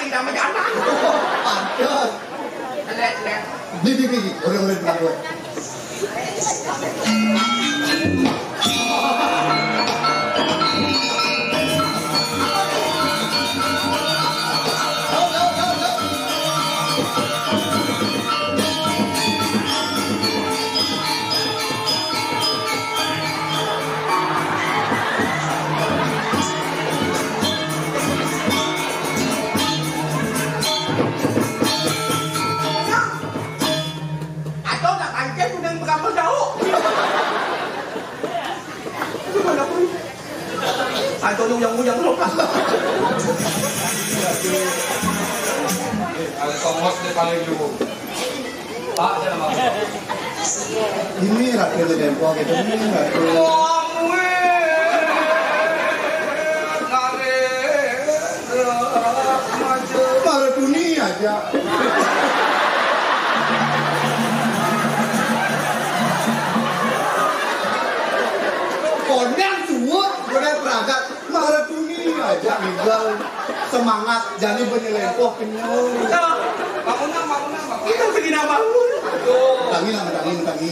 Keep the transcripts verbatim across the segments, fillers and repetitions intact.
Kita menjana. Pantes. Lihat, lihat. Di, di, di, di. Udah, udah, udah, udah. Atau tak pancen kuning berapa jauh? Itu mana pun? Atau yang yang belum. Ada tongos di paling dulu. Pak, saya nama. Ini ratu di Depok itu, ini ratu. Malah dunia aja. Kondang suwut, kondang peragat, malah dunia aja, Iqbal. Semangat, jani banyak lempoh kenyal. Bangunan, bangunan, bangunan. Kita begini bangun. Tangi lah, tangi, tangi.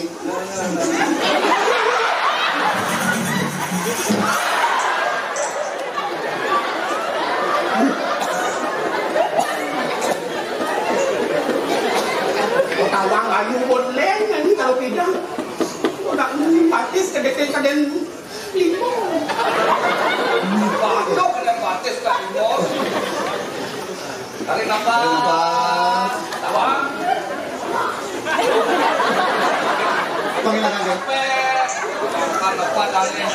Tawang ayu boleh nyanyi kalau tidak. Kok nak nyanyi batis kedek-kedek lima. Batok ada batis tak lima. Tarik nafas. Tarik nafas. Tawa. Panggil tangan, Kak. Sampai. Tarik nafas, tarik.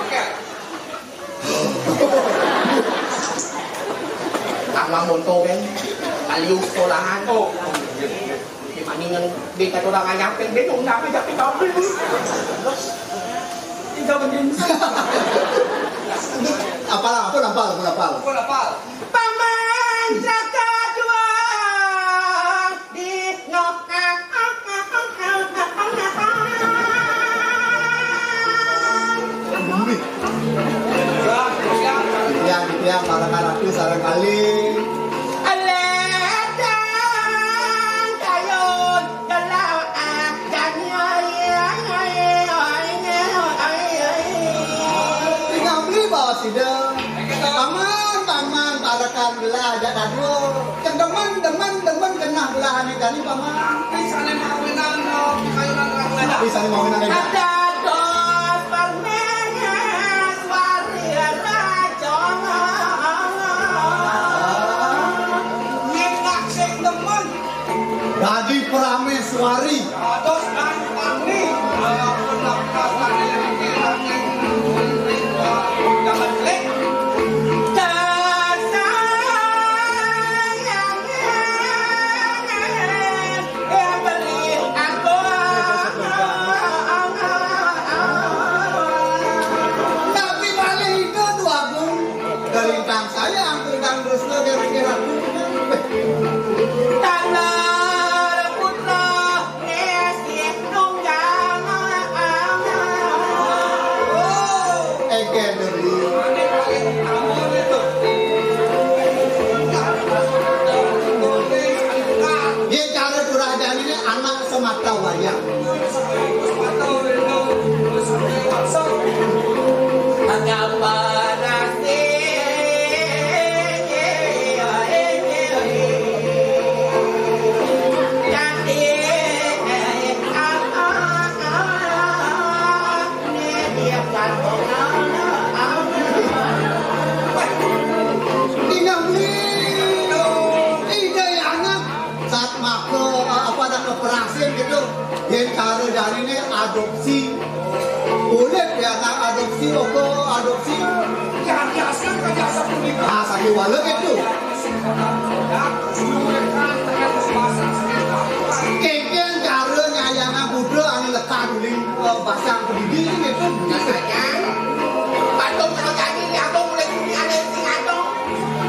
Oke. Tak lamun to, Ben. Aliu sekolahan. Oh. Di maningan, di kata orang ayam, Ben, Ben, undang aja, Ben, kau. Tiga menit. Apalah, apa nampal, apa nampal? Apa nampal? Paman Cakadua di ngokak. Yang, yang, para karatu sarang kali. Aledang kayun. Tinggal beli bawa sida. Paman, paman, parekan belah aja dadu. Kedemen, demen, demen kenah belah ane jani, paman. Tapi sane mawinan, no, kayunan orang lain. Tapi sane mawinan, ya. Ada dos permen, suari raja. Nek sing demen. Dadi prameswari. Dados Bang Pangli. Walaupun nafas tadi dikira ning jalan jelek. Tapi malih ida tu agung. Galintang sayang tentang Kresna kira-kira. Talar putra ngesih nunggang. Egen dulu. Ye cara Durajani ini anak semata wayang. Inang ni, ide anak saat maka, apa, nak operasi gitu. Yen cara jani ni adopsi. Boleh ya, nak adopsi, apa adopsi? Ah, sakit wala gitu. Kengkeng cara nyayana Buddha anu lekad uling, eh, basang kedidi gitu. Patung sama kaki ni abang mulai bumi ada sing atau.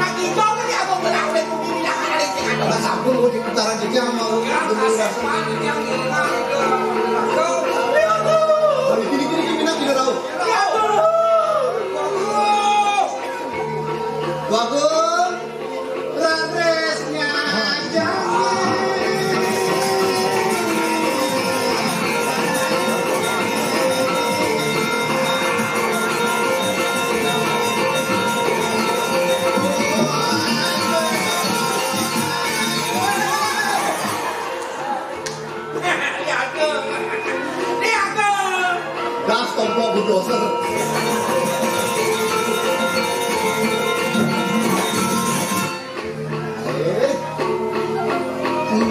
Nak hijau ni abang mulai bumi ni nak ada sing atau. Lah sampun, oh, di putaran jejak mau dulu. Gini, gini, gini, gini, gini, tahu.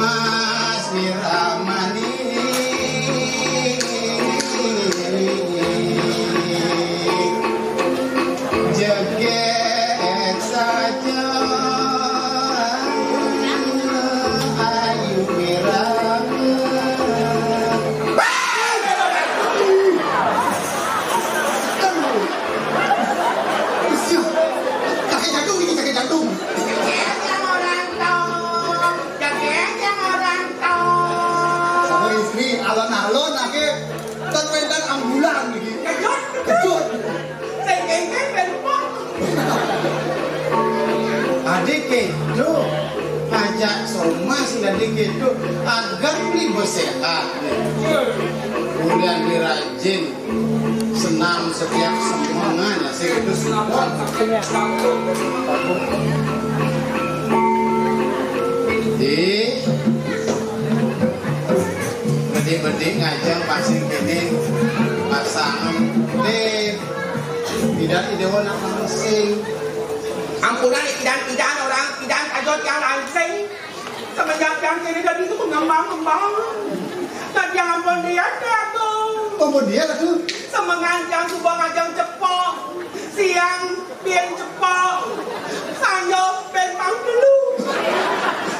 Mas Wiramani, jegég saja Ayu Wirama. Aduh. Usia. Sakit jantung ini, sakit jantung. Jegég yang orang tong, jegég yang orang tong. Sama istri, alon-alon aké, kan wénten ambulan iki. Kejut. Kejut. Sing kéngkén ben empuk. Adik itu, ajak Soma sing adik itu, agar beli besehat. Bulan dirajin. Senam setiap semengan, sing itu support. Di bedik-bedik ngajeng pasing kene pasang. Eh, tidak idewa nak sing. Ampunan idan, idan orang, idan kajot yang langsing. Semenjak tiang kene dadi tukang ngembang-ngembang. Nah, tiang ampun diat, Ratu. Ampun diat, Ratu. Semengan tiang suba ngajeng cepok. Siang ben cepok. Sanjo ben pang telu.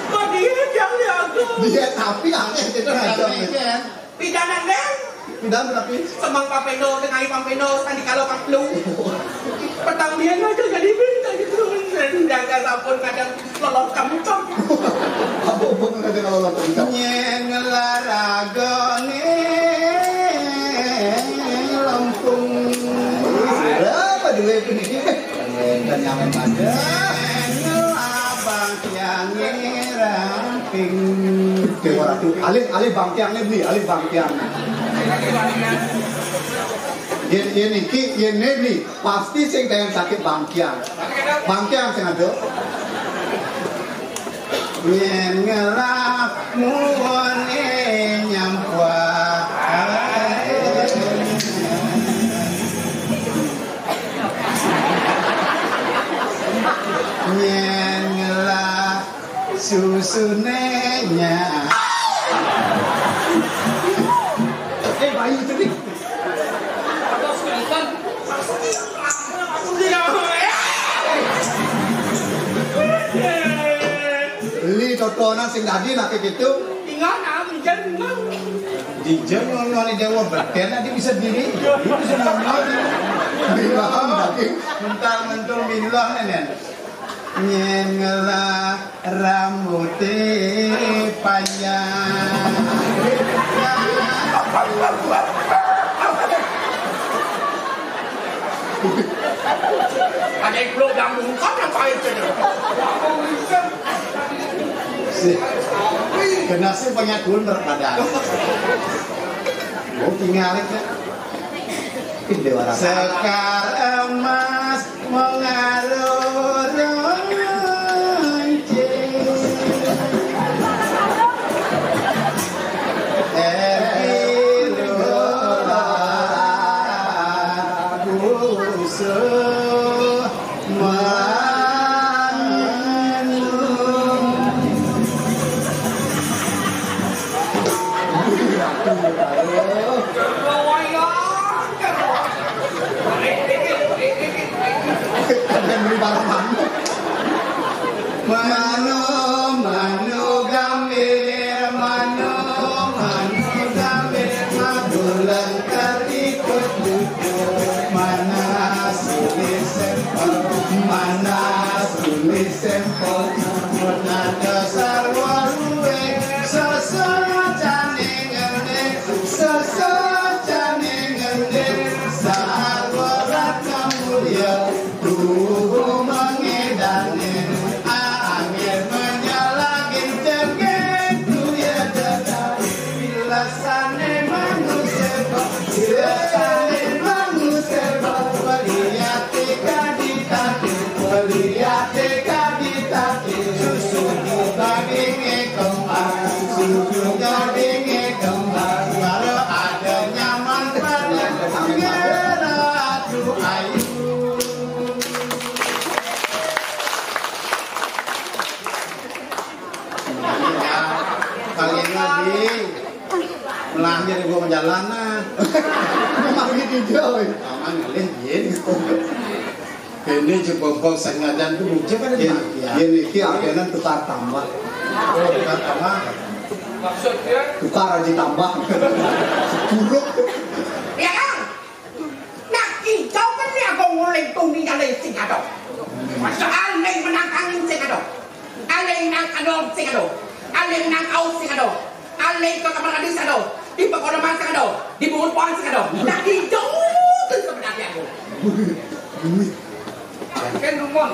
Kok diat tiang, Ratu? Diat tapi aneh gitu, ngajeng. Pidan, Dén? Pidan berarti? Semeng pang pendo, tengah pang pendo, sandi kalo pang telu. Petang dia ngajeng jadi ben, jadi terus. Sedang sampun kadang lolot kemcem. Apa hubungan ada kalau lolot kemcem? Nyén ngelaragone lempung. Berapa dulu ini? Dan yang ada. Nyén abang yang ramping. Dewa Ratu, alih, alih bangkiang ne beli, alih bangkiang. Yén, yén iki, yén ne beli, pasti sing kaya sakit bangkiang. Bangkiang sing ada. Yén ngelah muwone nyampua. Yén ngelah susune nya. Eh, bayi itu nih. Beli totonan sing dadi nak gitu. Tinggal nak dijén tinggal. Dijén ngono dewa beken nanti bisa diri. Itu sing ngono. Bilang dadi. Mental mentul bilang nenen. Nyén ngelah rambuté panjang. Ada yang belum nyambung, kan yang pahit saja. Kena sih punya dulur pada. Oh, tinggal aja. Sekar emas mengarung runcing. Erdi dolar busuh. Kali ini melahir gua jalanan. Memang gitu, Joy. Aman ngalih, yen. Ini coba bos sengaja tuh muncul kan. Yen, yen iki akhirnya tukar tambah. Oh, tukar tambah. Tukar aja tambah. Buruk. Ya kan? Nak hijau kan ni aku nguling tuni kali sing ada. Masa aling menang angin sing ada. Aling nang adol sing ada. Aling nang aus sing ada. Aling ke kamar mandi sing ada. Di pekonoman sing ada. Di bungut pohon sing ada. Nak hijau tu sebenarnya aku. Kan rumon.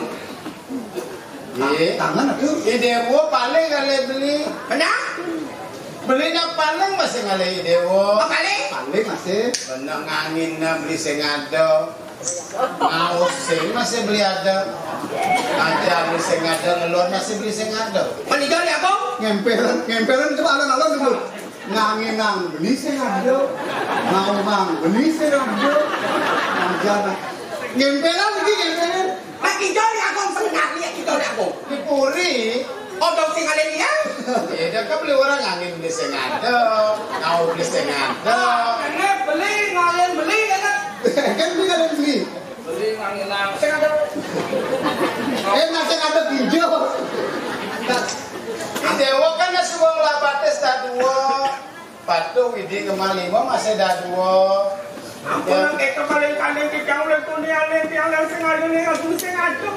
Iya. Tangan aku. Ide gua paling kali beli. Benar? Beli nak paling masih ngalih idewo. Oh, paling? Paling masih. Bener ngangin na beli sing ada. Ngaus sing masih beli ada. Aja beli sing ada, ngeluar masih beli sing ada. Meniga ya, Kong? Ngempelan, ngempelan itu alon-alon dulu. Ngangin nang beli sing ada. Mau nang beli sing ada. Aja nah. Ngempelan lagi, ngempelan. Mak Kijol ya, Kong, sengak liat Kijol ya, Kong. Di puri. Odong sing ale dia. Ya, dia kan beli orang angin beli sing ada, kau beli sing ada. Ini beli, ngalen beli, ya kan? Kan beli, ngalen beli. Beli, ngalen, ngalen. Sing ada. Eh, nggak sing ada pinjol. Nah, di Dewa kan ada sebuah lapate dua. Patuh Widi ngemalimo masih dadua. Ampun, nang kita paling kandeng kita oleh tuni alen tiang dan sing ada ning aku sing ada.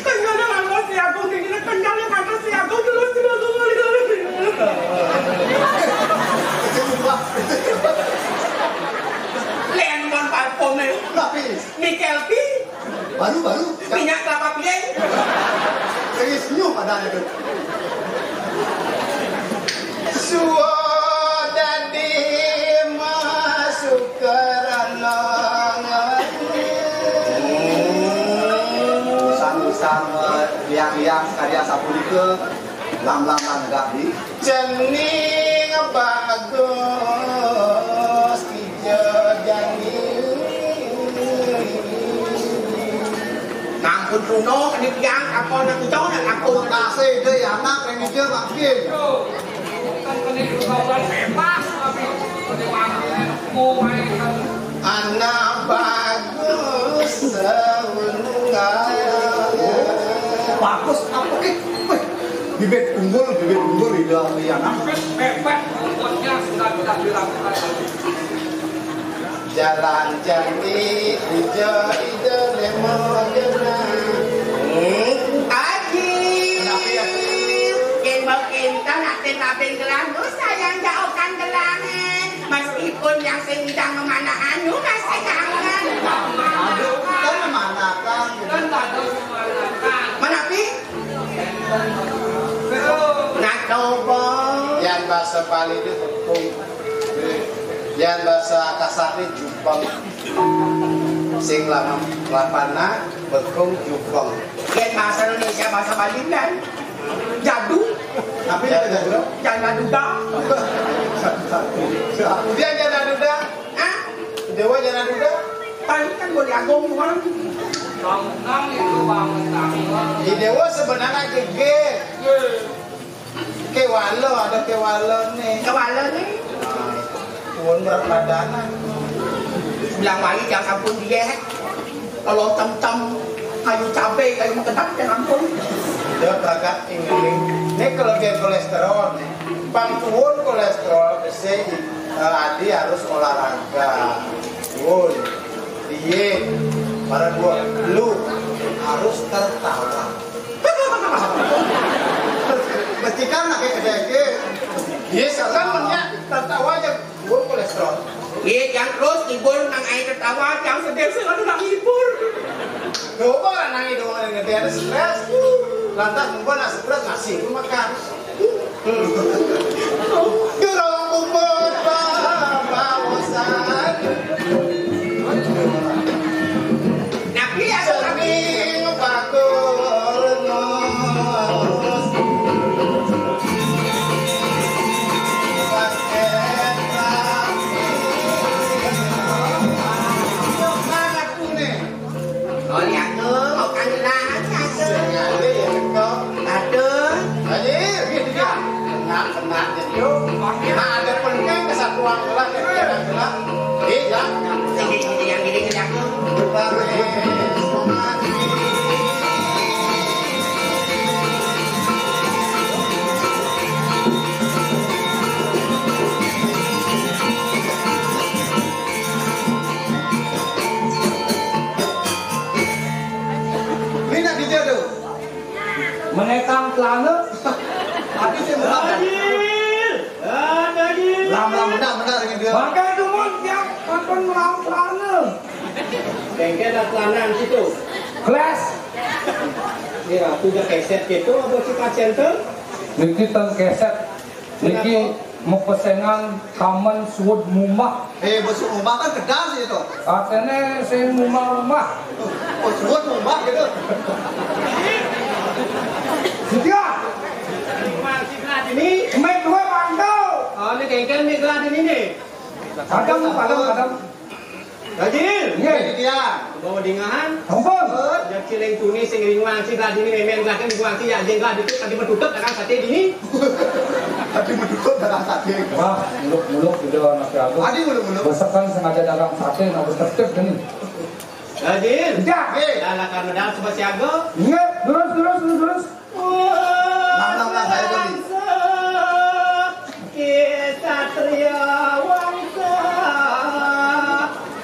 Kan ada lalu si aku ning ini kenyal yang ada si aku dulu si aku kali kali. Lemon parfum. Tapi Michael P. Baru, baru. Minyak kelapa piye? Serius, senyum padahal itu. Suwa dadi masuk ke ranangan. San-san, eh, liang-liang, karya sapunika, lam-lam lan gak di. Cening bagus, ijo jani. Ngampun tuna, kene tiyang, apa nak kita nak ngampun? Kasih deh, anak, yang ijo makin. Anak bagus, seunggah. Bagus, apa, eh? Wih. Bibit unggul, bibit unggul, Ida Riana. Mepet, pokoknya sudah tidak dilakukan. Jalan jati, ijo, ijo, lemo, genah. Hmm, Aji. Kenapa ya? Yen mau kinten, nak ten maben gelang, lu sayang jauhkan gelangan. Meskipun yang sing ngidang memanah anu, masih kangen. Aduh, kan memanahkan. Kan tak ada memanahkan. Mana, Pi? Nak coba. Yan basa Bali itu tepung. Yan basa kasar ini jupeng. Sing lama lapana bekung jupeng. Yan basa Indonesia, basa Bali kan? Jadu. Apa ya, jadu? Janda duda. Dia janda duda. Hah? Dewa janda duda. Paling kan boleh agung, Bang. Bangunan itu bangunan. Di Dewa sebenarnya gege. Kewala, ada kewala nih. Kewala nih. Nah, pun berpadanan. Bilang wali jangan sampun diet. Kalau tem-tem, kayu cabe, kayu mengkedap, jangan ampun. Dia berangkat tinggi. Ini kalau dia kolesterol nih. Pang tuun kolesterol, besi, eh, adi harus olahraga. Tuun. Diet. Para dua, lu harus tertawa. Mesti kan nak kayak gede. Iya, sekarang punya tertawa aja. Gua kolesterol. Iya, yang terus ngibur nang air tertawa, yang sedih selalu nang ngibur. Coba lah nang hidung yang gede ada stres. Lantas gua nak stres masih gua makan. Durung puput papaosan. Nabi ya, Nabi. Oh, lihat tuh, mau kangenan, satu. Sing ada ya, kok. Satu. Ayo, gitu ya. Enak, Adi sing murah. Daging. Ah, daging. Lam, lam, benar, benar, ini dia. Makanya tuh, Mon, yang nonton melawan celana. Bengkel ada celana di situ. Kelas. Iya, aku udah keset gitu, apa sih, Pak Center? Niki teng keset. Niki mau pesengan kamen suud mumah. Eh, besuk mumah kan kedas itu. Katanya sing mumah-mumah. Oh, suud mumah gitu. Setia. Ini. Mek dua pantau. Oh, ini kengkeng nih, geladi ini nih. Kadang, kadang, kadang. Rajin. Iya. Ini dia. Bawa dingahan. Ampun. Jaki leng tuni sing ring wangsi, geladi ini memen geladi ini wangsi, ya, jeng geladi itu tadi menutup dagang sate dini. Tadi menutup dagang sate. Wah, muluk-muluk udah anak jago. Tadi muluk-muluk. Besekan sengaja dagang sate, nah, besertip gini. Rajin. Iya. Oke. Lalakan medal sebab siaga. Iya, terus, terus, terus, terus. Nang, nang, nang, saya beli. Ki Satria Wangsa,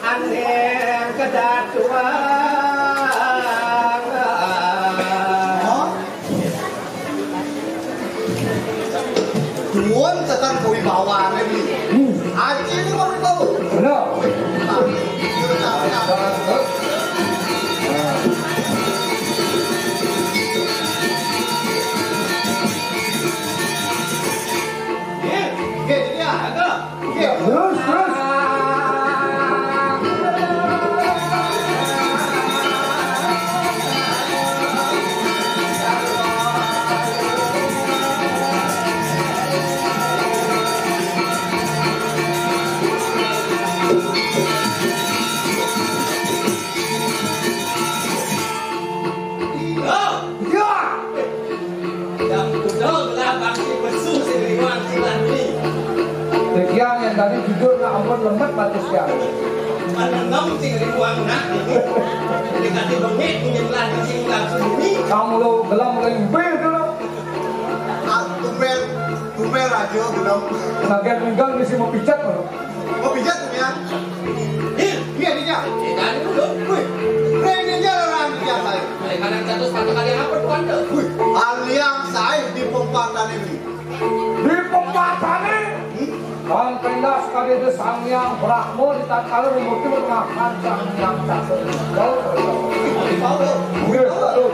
aneh kedatuan. Hah? Duun tekan kewibawaan ini. Hmm. Aji ini mau dibawa. Benar. Nah, Terus, terus. Iya. Yang udah gelap pasti besu sing riwang silat ni. Tiang yang tadi jujur nak ampun lemet batis tiang. Menenang sing riwang nak ini. Dikati bengek punya belah di sini langsung ini. Kamu lo gelam oleh ibe itu lo. Ah, tumben, tumben aja gelam. Nagen minggang di sini mau pijat lo. Mau pijat tuh ya? Iya, iya. Eh, tadi dulu. Wih, ini dia orang dia saya. Eh, kadang satu sepatu kali apa tuh anda? Wih, aliang saya di pempatan ini. Di pempatan ini? Hmm? Bang Pendas kali itu Sang Hyang Brahma di tatkala memuji bermakan Sang Hyang Cakra. Tahu, tahu, tahu. Iya, betul.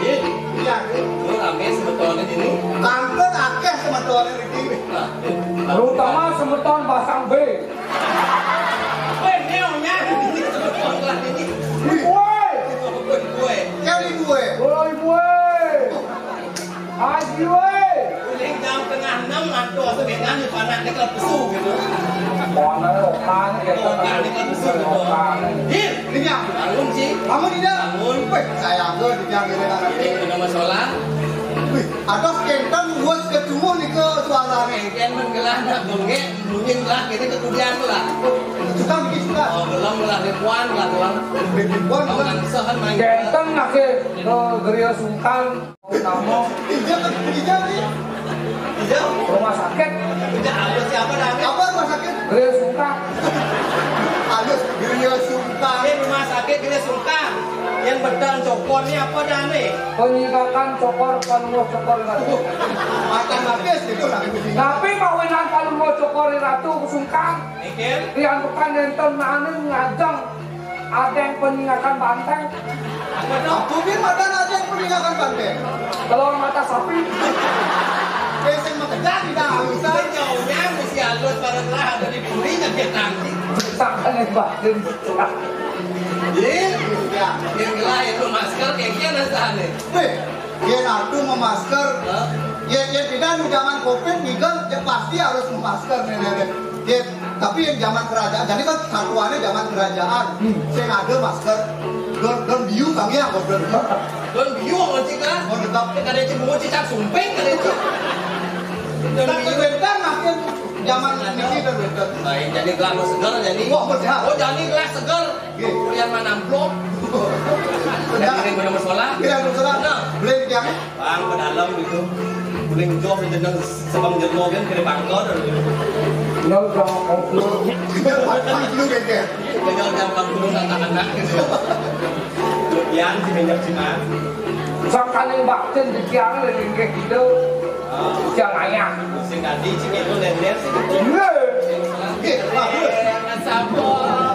Iya, iya. Lu rame semetonnya di sini. Kangen akeh semetonnya di sini. Terutama semeton Basang B. Weh, neonya di sini semeton lah ini. Wih. Woi. Woi, woi. Woi, woi. Haji, woi. Uling jam tengah enam ngantuk sebenarnya panak dekat pesu gitu. Mana lokal gitu. Lokal dekat pesu gitu. Lokal. Hil, ini dia. Bangun sih. Bangun tidak? Bangun. Weh, saya anggur di jam ini. Ini nama sholat. Wih, ada kentang buat ketumu nih ke suaranya. Kentang menggelah nak bengek, mungkin lah kita kemudian lah. Suka bikin suka. Oh, belum lah, ribuan lah, tuan. Ribuan, tuan. Langsung main. Kentang nak ke, ke Geria Sungkan. Kamu? Ijal, Ijal nih. Ijal. Rumah sakit. Ijal, apa siapa dah? Apa rumah sakit? Gria Sungkang. Halus, Gria Sungkang. Ini rumah sakit Gria Sungkang. Yang betul cokor ni apa dah ni? Penyingakan cokor, panuh cokor ratu. Makan habis gitu lah. Tapi mawinan panuh cokor ratu Sungkang. Mikir. Yang bukan nonton mana ngajeng. Ada yang peningakan banteng. Aku pun ada, ada yang peningakan banteng. Telur mata sapi. Beseng mah kejadi dah, bisa. Jauhnya mesti halus pada telah ada di bumi, tapi tangki. Sangkan yang batin. Iya, ya. Yang lain lu masker, kayak gini rasanya. Weh, dia nantu memasker. Hah? Ya, ya, tidak, di zaman covid, Miguel, ya pasti harus memasker, nih, nih, nih. Ya, tapi yang zaman kerajaan, jadi kan satuannya zaman kerajaan. Hmm. Sing ada masker. Don, don biu kami ya, don biu. Don biu, mau cik lah. Mau tetap. Kada cek, mau cicak sumping, kada cek. Tapi wénten makin zaman niki dan wénten. Baik, jadi gelas seger jadi. Wah, bener. Oh, jadi gelas seger. Nggih. Yang mana amplop? Bener. Jadi ring bener masalah. Iya, bener. Nah. Beli yang Bang, ke dalam gitu. Kuning hijau, jeneng sebang jero kan, kira bangkor. Ya, udah, oke. Bang, dulu, kan, ya? Jangan gampang dulu, anak-anak gitu. Kemudian, si minyak siman. Sangkaning baktin di tiang, di linggih gitu. Tiang ayah. Sing tadi, sing itu, dan dia sing itu. Iya. Sing salah. Iya, bagus. Sing salah.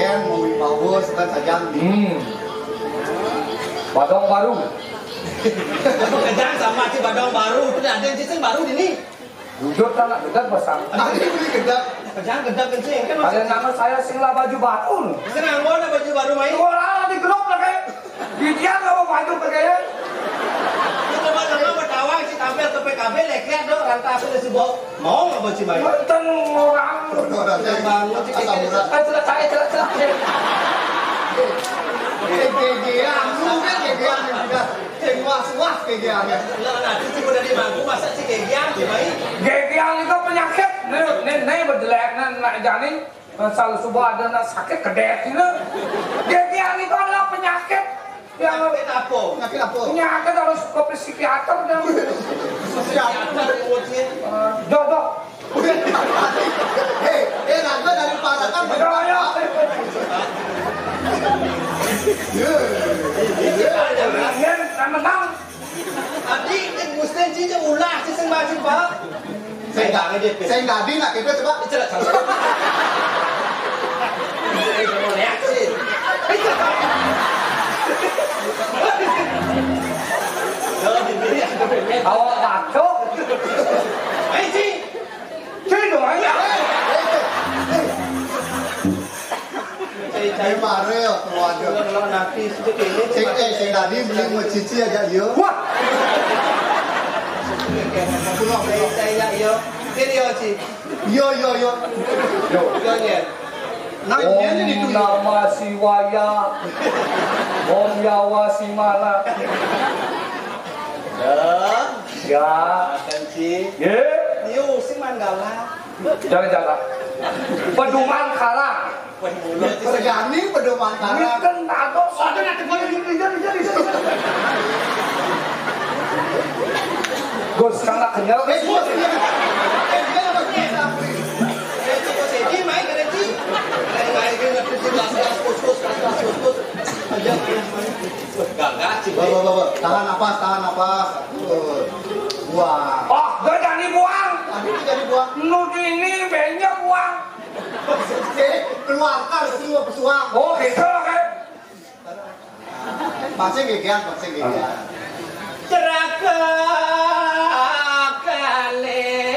Yen mau paus kan sajan. Hmm. Badong baru. Kejang sama si badong baru, tidak ada yang sing baru ini. Bujur kan nak gedeg besar. Nanti beli gedeg. Kejang gedeg kencing kan. Ada nama saya sing lah baju baru. Senang mana baju baru main? Orang di grup lah kayak. Bidian kamu baju pakai. Itu teman-teman bertawang si tampil ke P K B, lekliat dong, ranta sudah si bau. Mau nggak baju main? Menten orang. Orang bangun si asam urat. Eh, celak, eh, celak, celak. Eh, gegean, lu kan gegean yang sudah. Sing was-was gegean ya. Lah, nanti si udah dimangku, masa si gegean, si baik? Gegean itu penyakit. Nih, nih, nih, berjelek, nih, nak jani. Kalau subuh ada nak sakit, kedet, gitu. Gegean itu adalah penyakit. Yang penyakit apa? Penyakit apa? Penyakit harus ke psikiater dan psikiater yang ngurusin. Eh, doh, doh. Eh, eh, nanti dari parakan. Ayo, ayo. Iya, sama tahu. Adi, kan Gusten cincin ulah, cincin baju, Pak. Saya nggak ngedit, Pak. Saya nggak adi, nak, kita coba. Celak, celak. Eh, mau reaksi. Kalau di sini ada bebek. Awak kacau. Ayo, Ci. Ci dong, ayo. Cai-cai mare ya, keluarga. Kalau nanti sedikit ini. Sing, eh, sing tadi beli mau cici aja, yo. Wah. Cai-cai ya, yo. Sini, yo, Ci. Yo, yo, yo. Yo. Yo, ya. Nah, ini aja di Om Namah Siwaya. Om Yawa Simana. Ya. Ya. Makan, Ci. Ye. Yo, si Manggala. Jangan, jangan. Pedoman Karang. Perjani pedoman Karang. Ini kan ada. Ada nak tegur ini, ini, ini, ini. Gus, kan nak kenyal. Eh, Gus, iya. Eh, dia apa sih? Eh, Gus, ini main keren sih. Main, main, main, ngerti sih, gas, gas, gus, gus, gas, gas, gus, gus. Aja, main, main. Gagah, Ci. Bawa, bawa, bawa. Tahan napas, tahan napas. Tuh. Buang. Oh, gue jadi buang. Aduh, jadi buang. Nuduh ini banyak buang. Oke, keluarkan semua pesuang. Oh, gitu, oke. Pasti gegian, pasti gegian. Ceraka kalih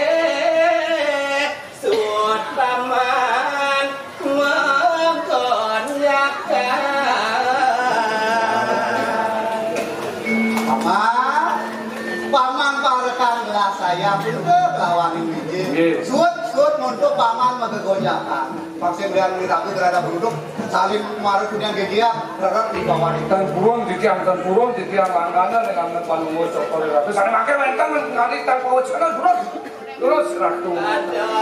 sut paman megonyakan. Paman, paman parekan gelas saya pun ke lawan ini. Nggih. Sut, sut untuk paman megegonyakan. Vaksin lian miraku terhadap duduk, saling marut punya gegiak, reret di bawah. Tan purun titiang, tan purun titiang, langgana dengan panunggu cokor ratu. Saling makan, wénten ngali tan pawut sana, durus, durus, ratu. Ada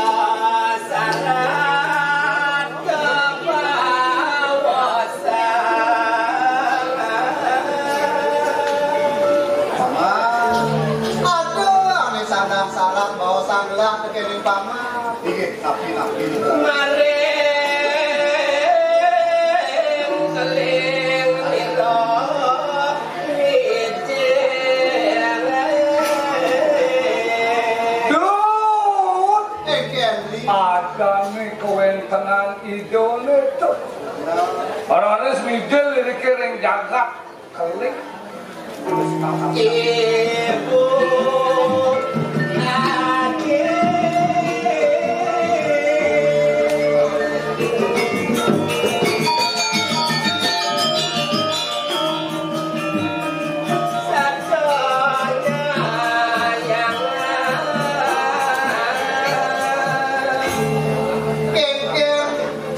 salah. Pama, inggih, napi-napi. Maring keling lila wijing. Dut! Engken, Li. Adané kawéntenan idané, Dut. Nah. Raris mijil liriké ring jagat. Klik. Ibu lagi sadaya yang kéngkén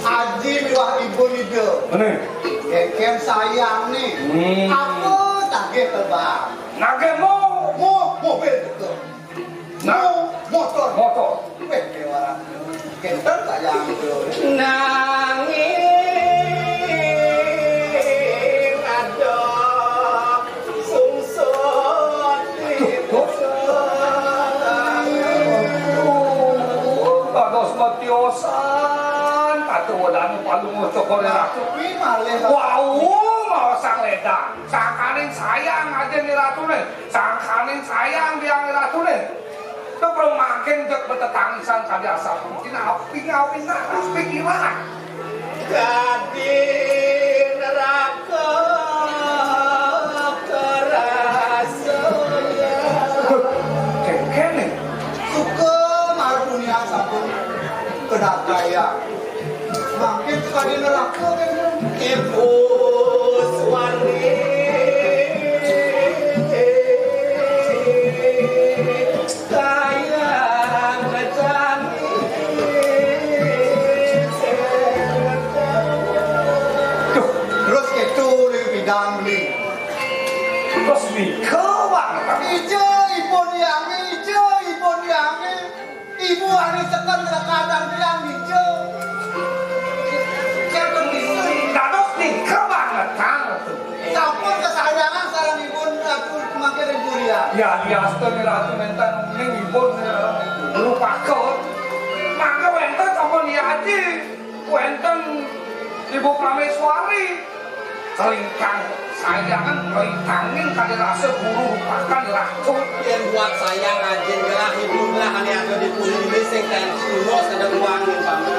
aji miwah ibu nida. Bener. Kéngkén sayang nih. Hmm. Apa tagih tebang? Nagih mo. Mo, mobil juga. Nah. Mo, motor. Motor. Wéh, déwa. Kénten sayang itu. Nanging ada sungsut. Duh, duh. Duh, dados matiosan. Kata wadana palungguh cokor ratu. Kuwi malih. Wau, maosang ledang. Sangkaning sayang aja ni ratuné. Sangkaning sayang biang ni ratuné. Tuh mangkin jeg betetangisan kadi asapunika, api ngawinang pikiran. Kadi neraka kerasa. Duh, kéngkén nih. Suka marpunia sampun kedakaya. Mangkin kadi neraka kan. Ibu Suwandi. Sayang kami. Duh, terus itu ning bidang ning. Terus nika banget. Ija ipun yami, ija ipun yami. Ibu hari seken kadang bilang ija. Siapa bisa? Dados nika banget, Kang. Sampun kesayangan sareng ibu ratu makin ibu ya. Ya, diastun ratu menten ning ibu lupaken. Mangke wénten sampun ya aji. Wénten Ibu Prameswari. Kalingkang sayangan kalingkanging kadi rasa guru rupakan ratu. Yén buat sayang ajin gelah ibu gelah ané ada di puri ini sing ten suno sedeng wangi banget.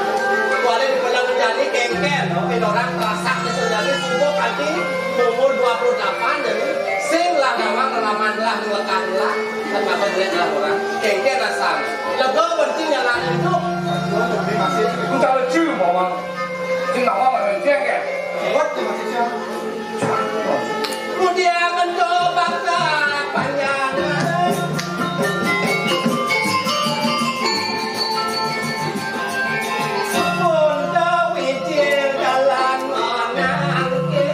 Kuali di pedang jani kéngkén, oké orang rasak di sejani sumuk aji umur dua puluh delapan jadi sing lah gawang lelaman lah dua kali lah. Kan apa jelek lah orang. Kéngkén rasa. Lega benci jalan hidup. Terima kasih. Entar lucu, Mama. Sing awak main kéngkén. Kuat, terima kasih. Mudian mencoba panjangan. Sepunda wijil dalan manangke.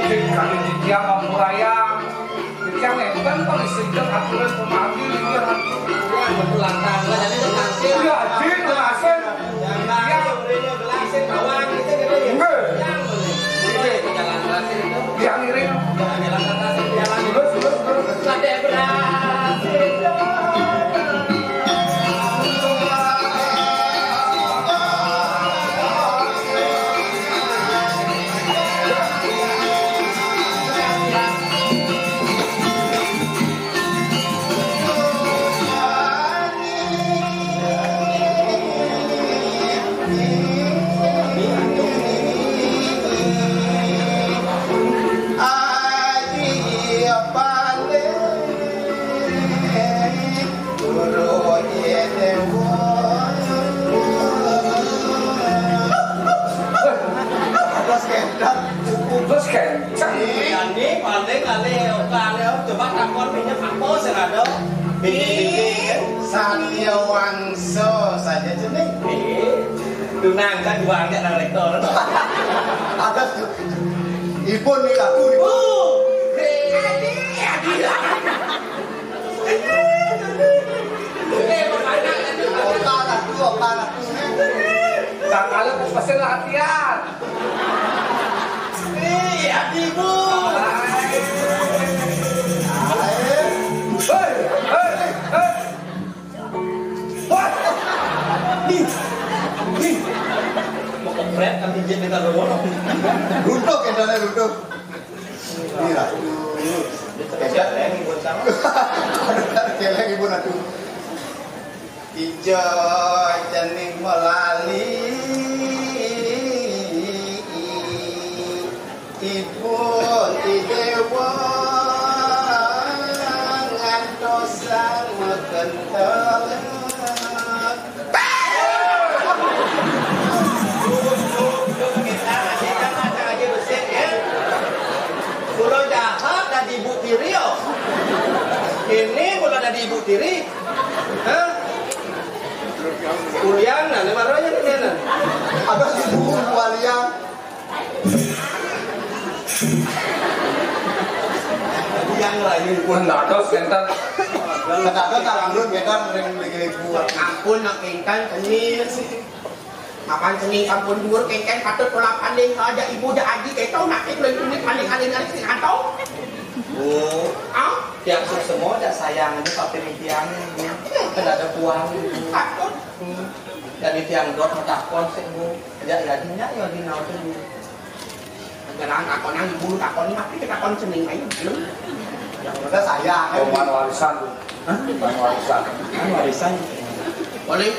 Kami titiang ampurayang. Titiang énten pun isinten aturan pemanggi linggih aturan. Ya, betul lantaran. Jadi, nanti. Ya, di, lunasin. Yang lain, yang lain, yang lain, yang lain. Nggih. Yang lain. Yang ngiring. Terus, terus, terus. Terus kencang. Jani paling kali kali coba takon minyak apa sing ada. Ih, Satya Wangsa saja jeneng. Ih, tunang kan dua angkat nang rektor. Ada ibu nih aku. Oh, adi, adi. Opa ratu, opa ratu. Kakale pesen latihan. Iya, Ibu. Hei, hei, hei. Kami jin kita dulu. Runtuh kendalnya, runtuh. Ini ratu. Kejat ya, ini buat sama. Ada kelek ibu ratu. Ijo cening melali, ibu idewa ngantos sang mekentel. Kulo jahat dadi ibu tiri, oh. Ini kulo dadi ibu tiri. Hah? Kuliah, nah, ini marahnya di mana? Apa sih, Bu? Kuliah. Yang lain pun dados, enten. Dados, tak lanjut, enten, ring, ring, ring, buat. Ampun, nak enten, ini. Mapan seni sampun dhuwur, kengken patut kula paling, aja ibu, aja aji, keto nak kula ibu paling alin-alin sing anto. Bu, ah? Tiang suksma dak sayang ibu kapining tiang. Kan ada puang. Patut. Hmm. Jadi tiang dot matakon sik, Bu. Ya, ya, dinya, ya, dina, Bu. Ngerang takonan ibu, takoni mati, takon cening ae, belum. Yang udah saya. Oman warisan. Hah? Oman warisan. Kan warisan. Boleh.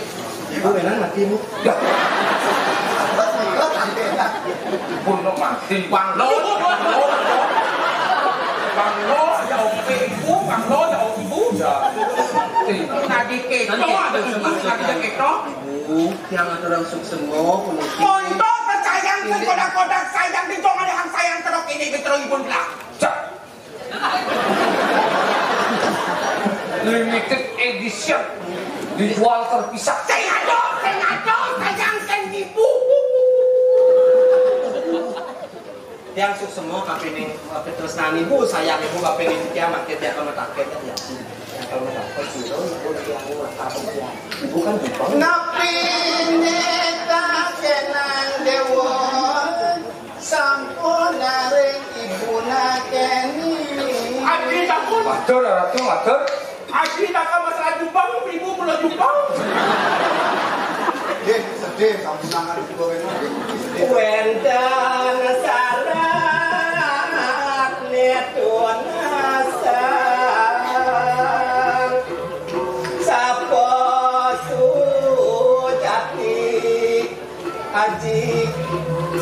Ibu benar mati, Bu. Ya. Ibu no mati. Bang Lo, Bang Lo, Bang Lo, ya, oke, ibu, Bang Lo, ya, ibu, ya. Tadi keto, ada ibu, tadi keto. Bu, tiang aturang suksma puniki. Monto sayang, kodak-kodak sayang, di tong ada hang sayang, terus ini, terus ibu bilang. Cak. Limited edition. Dijual terpisah. Saya ada, saya ada, sayang, saya ibu. Tiang suksma kapining, kapitresnan ibu, sayang ibu kapining tiang, mangke tiang kama taket ya. Tiang kama taket, ibu, ibu, tiang, ibu, tiang. Ibu kan Jepang. Napi netakenan dewa, sampun naring ibu nakeni. Adi sampun. Matur, Ratu, matur. Aji tak masalah jubang, ibu mula jubang. Nggih, sedih, sampunangan ibu kena. Wenten sarat netunasang, sapa sujati. Aji,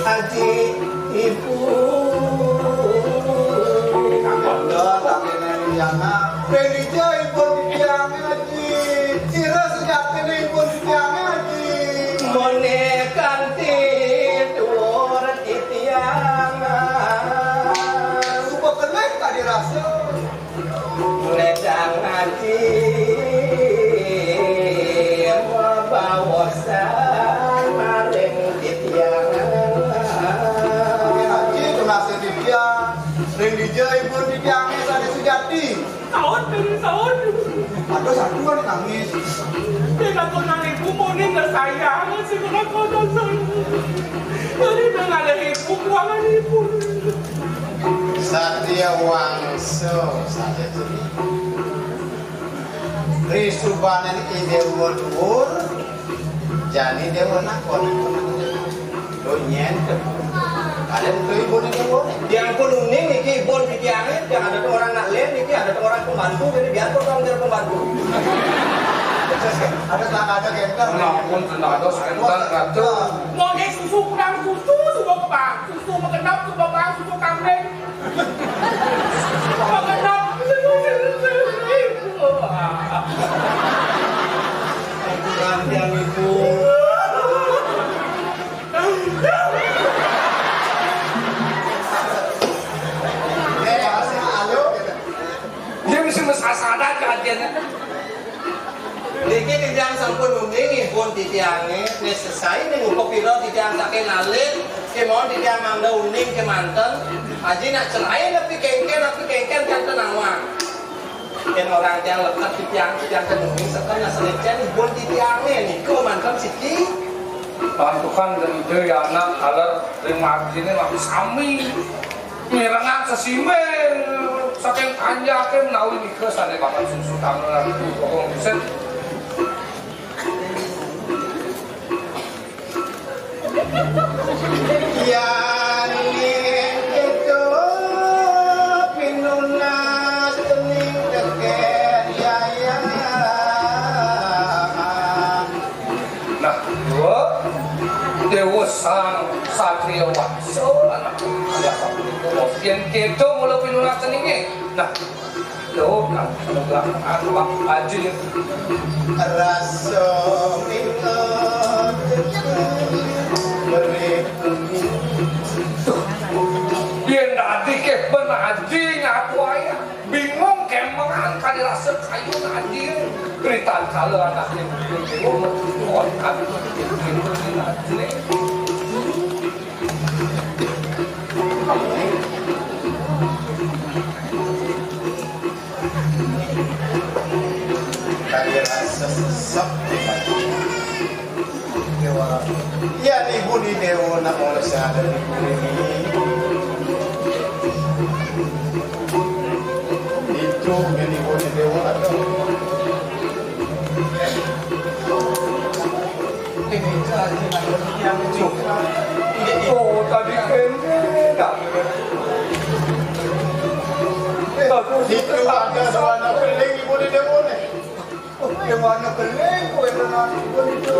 aji, ibu. Kandha, tapi neng Yana. Benija ibu titiange, Aji. Sira sejatine ibu titiange, Aji. Mone kanthi tuwur titiang. Suka kelih tadi rasa. Ledang ati mabawosan maring titiang. Ati tunase titiang, ring dija ipun titiange sane sujati. Saut, saut. Aduh, satu kan nangis. Dia takut nangis, kumonin dah sayang, si kena kau dah sayang. Jadi dengan ibu, buangan ibu. Satya wangsa saja tuni. Risubanen i dewa dhuwur, jani dewa nakon. Donyen. Kalian tu ibu ni dewa ni. Yang pun uning iki ibun pikirannya, yang ada tu orang nak lain, iki ada tu orang pembantu, jadi biar kau orang jadi pembantu. Ada tak ada kenter. Ampun, tenaga sebentar, Ratu. Mau dia susu kurang susu, susu kebang, susu mengenap, susu kebang, susu kambing. Dia mesti mesasada ke hatinya. Niki titiang sampun uning, ibun titiange, nek sesai ning uga pira titiang saking alit, kemawon titiang mangda uning kemanten. Aji nak cerai nepi kengken, nepi kengken kanten awang. Yen orang tiang leket titiang, titiang ten uning seken nak selecen, ibun titiange niku manten siki. Pantukan dan ide ya anak, aler ring margine masih sami. Mirengang sesimbing saking panjake menawi nika sane papan susu tamelan bokong buset. Yan ning kéto pinunas dening Deken Yaya. Nah, Déwa, Déwa Sang Satria Wangsa, anak, anak, yén kéto mula pinunas deningé. Nah, Loh, kan, aji. Rasa mingat beri. Yén dadi ké ben aji nyatu aya. Bingung kémangan kadi rasa kayun aji. Ritan kala anaké bingung, bingung, aji. Kadi rasa sesek. Ya, ibu ni Déwa nak mula sada ni kuwi. Itu ni ibu ni Déwa ada. Oh, tadi kéné dah. Itu ada sawana keling ibu di Déwa né. Oh, sawana keling kowe tenan ibu itu.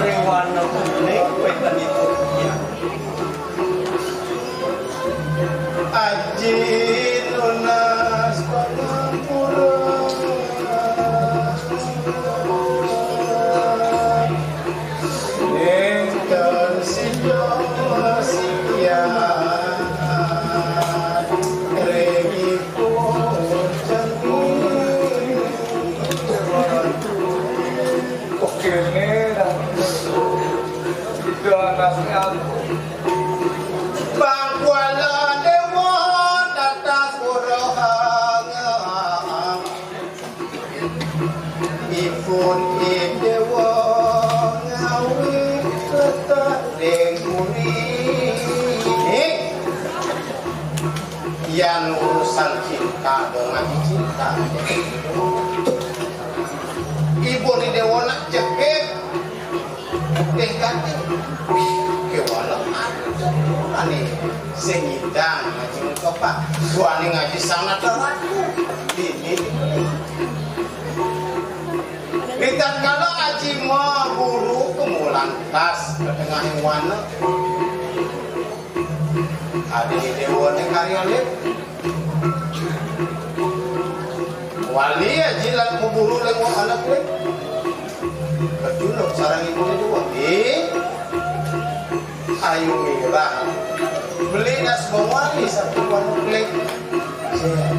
Sawana keling kowe tenan itu. Aji nunas pangampura. Nénten sida masikian ring ipun cening. Oké, né, dah. Udah, anaknya. Bang Kuala Déwa tatas urang. Ipun i Déwa ngawi letak ring puri. Yan urusan cinta, dong, ati cinta. Ipun i Déwa nak jegég. Putih kanti. Wih, kéwala ané sing ngidang ngaji muka, Pak. Suwani ngaji sangat ratu. Dini. Ritatkala aji maburu kemulan tas ka tengahing wana. Adi Déwané karya lip. Wali aji lan kuburu lengwak anak kuwi. Kejuluk sareng ibuné Déwa. Ih. Ayu mirah. Beli nas bawali satu anu klik.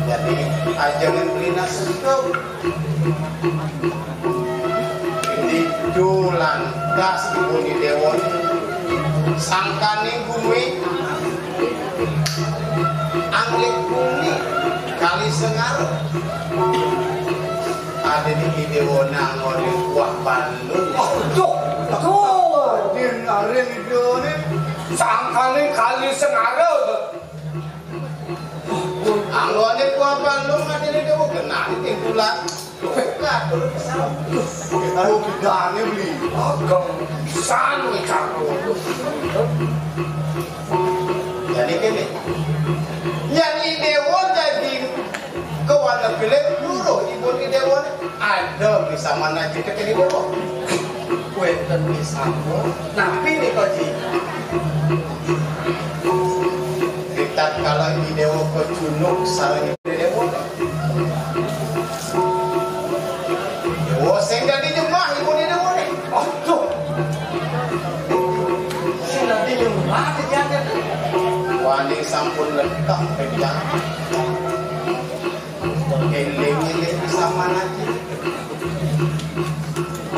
Jadi ajangan beli nas itu. Ditu lantas ibuné Déwa. Sangkaning gumi. Anglik bumi kali Sengar. Ada di Déwa nang ngoré kuah bandung. Aduh, aduh. Din aring Déwa né. Sangkané kali Sengar. Anggoné kuah bandung ada di Déwa genah di timpulan. Aduh, bedane beli. Ageng pisan wé cangkul. Jadi kene. Nyari Déwa dadi kewana pilih luruh ibu di Déwa ada bisa mana kita kene Déwa. Wenten bisa. Napi nih Pak Ji? Ritatkala Déwa kecunduk sareng Déwa. Déwa sing dadi nyembah ibuné Déwa né. Aduh. Sing dadi nyembah kejadian. Wani sampun letak pejah. Eling-eling sama lagi.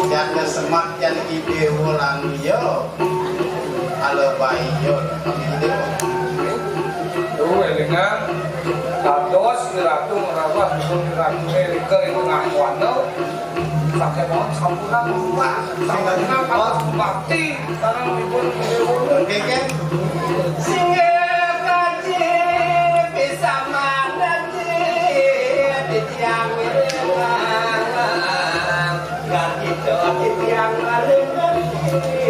Janda semak jan ide wulan iya. Ala bayi iya kami ide. Tuh, elingan. Dados Ratu ngrawat pun Ratu Erika ing tengah wana. Sakémawon sampunang luwah. Sampunang kados bakti. Sareng ipun Déwa. Nggih, nggih. Singgih kaji bisa mandaji titiang wiréwang. Garjita titiang maring ngerti.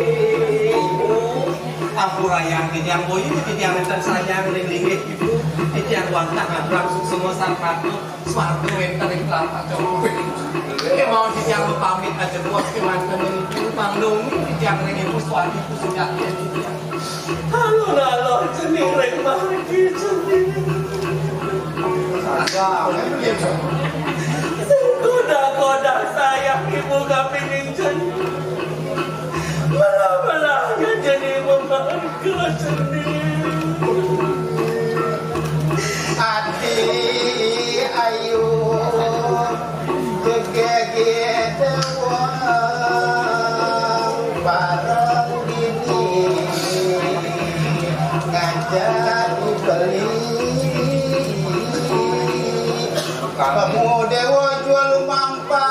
Ampurayang titiang, boya titiang nénten sayang ring linggih ibu, titiang wantah ngaturang suksma sareng patut, swarga wénten ring tlapak Cokor. Kémaon titiang mapamit ajebos kémanten ring ibu, mangda uning titiang ring ibu swarga ibu sujati titiang. Alon-alon cening ring margi cening. Sing kodah-kodah sayang ibu kapining cening. Melah-melah cening mangga cening. Adi ayu gegege dewang bareng dini ngajak dibeli. Kamu dewa jual mampang.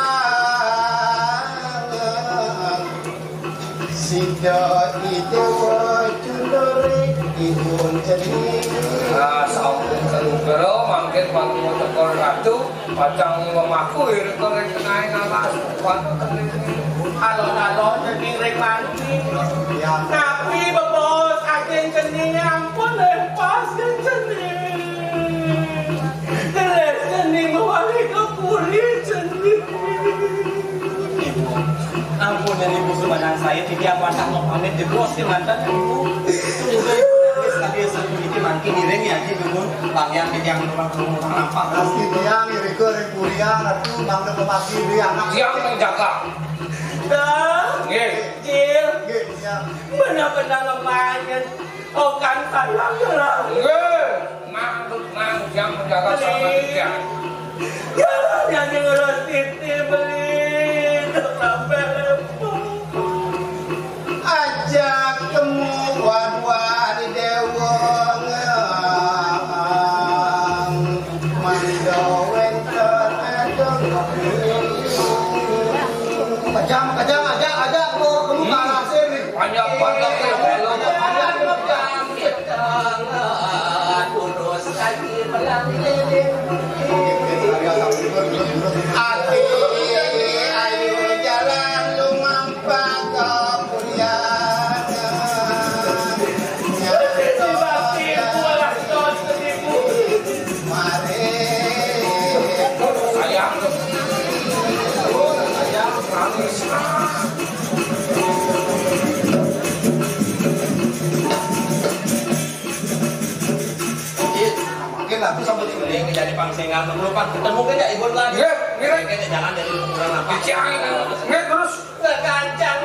Sida idewa cundure ibun cening. Nah, sampun kalugra mangkin wantah teka ratu, pacang memaku irika ring tengahing alas. Wantah cening. Alon-alon cening ring mangkin. Ya. Napi bebos ajin cening ampun lepas ring cening. Gelis cening mawali ka puri cening. Ibu, ampun, Ibu, sumanang saya, titiang wantah pamit jebos kémanten, Ibu. Tunggu, Ibu, nanti sekali sapuniki mangkin ngiring ya, Ibu, pun. Bang, ya, titiang rumah rumah nampak. Pasti tiang irika ring purian, atu mangda pemati di anak. Tiang menjaga. Dah. Nggih. Cil. Nggih, tiang. Benar-benar lemahnya. Okan sayang lah. Nggih. Mang, mang, yang menjaga sama dia. Jalan yang ngurus titi beli sampai lepung. Ajak temu wan-wan dewa ngang. Mando wénten adong. Kajang, kajang, ajak, ajak, mau kamu kalah sini. Panjang, panjang, panjang, panjang. Ati ayu jalan lumampak kapurian. Mari. Mungkin aku sama Cing. Ini jadi pangsingan, merupakan ketemu kan ya, Ibu lagi. Iya, iya. Kayaknya jalan dari kurang apa? Iya, iya. Iya, terus. Kegancang